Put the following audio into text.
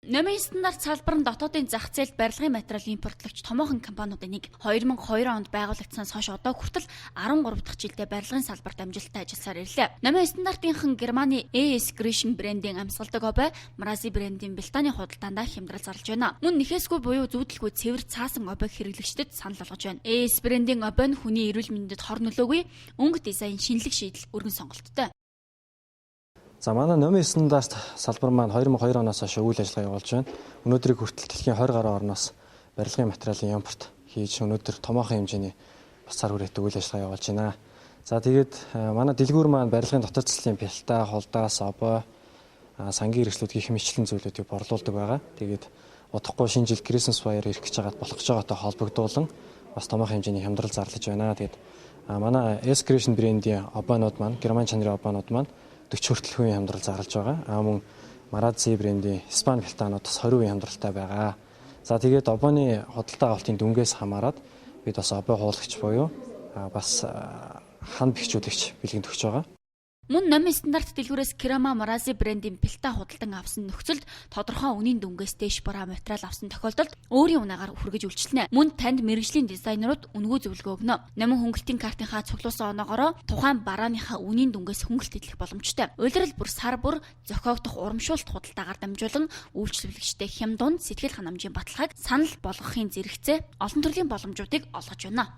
Номын стандарт салбар нь дотоодын зах зээлд барилгын материал импортлогч томоохон компаниудын нэг. 2002 онд байгуулагдсанаас хойш одоо хүртэл 13 дахь жилдээ барилгын салбарт амжилттай ажилласаар ирлээ. Номын стандартынхан Германы AS Gresham брендийн амьсгалдаг обой, Marazzi брендийн Британий худалдаандаа хямдрал зарлж байна. Мөн нэхээсгүй буюу зүүдлгүй цэвэр цаасан обойг хэрэглэгчдэд санал болгож байна. AS брендийн обой нь хүний эрүүл мэндэд хор нөлөөгүй, өнгө дизайн, шинэлэг шийдэл өргөн сонголттой. За, манай Номын стандарт салбар маань 2002 оноос хойш үйл ажиллагаа явуулж байна. Өнөөдрийг хүртэл дэлхийн 20 гаруй орноос барилгын материалын импорт хийж, өнөөдөр томоохон хэмжээний бас цар хүрээтэй үйл ажиллагаа явуулж байна. За, тэгээд манай дэлгүүр маань барилгын дотор заслын пялта, хулдаас, обой, сангийн хэрэгслүүд гэх мэтчлэн зүйлүүдийг борлуулдаг байгаа. Тэгээд удахгүй шинэ жил Christmas баяр ирэх гэж байгаад болох гэж байгаатай холбогдуулан бас томоохон хэмжээний хямдрал зарлаж байна. Тэгээд манай S Creation брендийн обойнууд маань, герман чанарын обойнууд маань 40 хүртэл хувийн хямдрал зарлж байгаа. А мөн Marazzi брендийн Испани плитанууд бас 20% хямдралтай байгаа. За, тэгээд обойны худалдаа авалтын дүнгээс хамаарат бид бас обой хуулагч буюу бас хана бэхжүүлэгч бэлгэнд өгч байгаа. Мөн Номын стандарт дэлгүүрээс Crema, Marazzi брендийн плита худалдан авсан нөхцөлд тодорхой үнийн дүнгээс дээш бараа материал авсан тохиолдолд өөрийн унаагаар хүргэж үйлчилнэ. Мөн танд мэргэжлийн дизайнерууд үнэгүй зөвлөгөө өгнө. Номын хөнгөлтийн картынхаа цуглуулсан оноогоороо тухайн барааныхаа үнийн дүнгээс хөнгөлт эдлэх боломжтой. Улирал бүр, сар бүр зохиогдох урамшуулт худалдаагаар дамжуулан үйлчлүүлэгчтэй хямд дунд сэтгэл ханамжийн баталгааг санал болгохын зэрэгцээ олон төрлийн боломжуудыг олгож байна.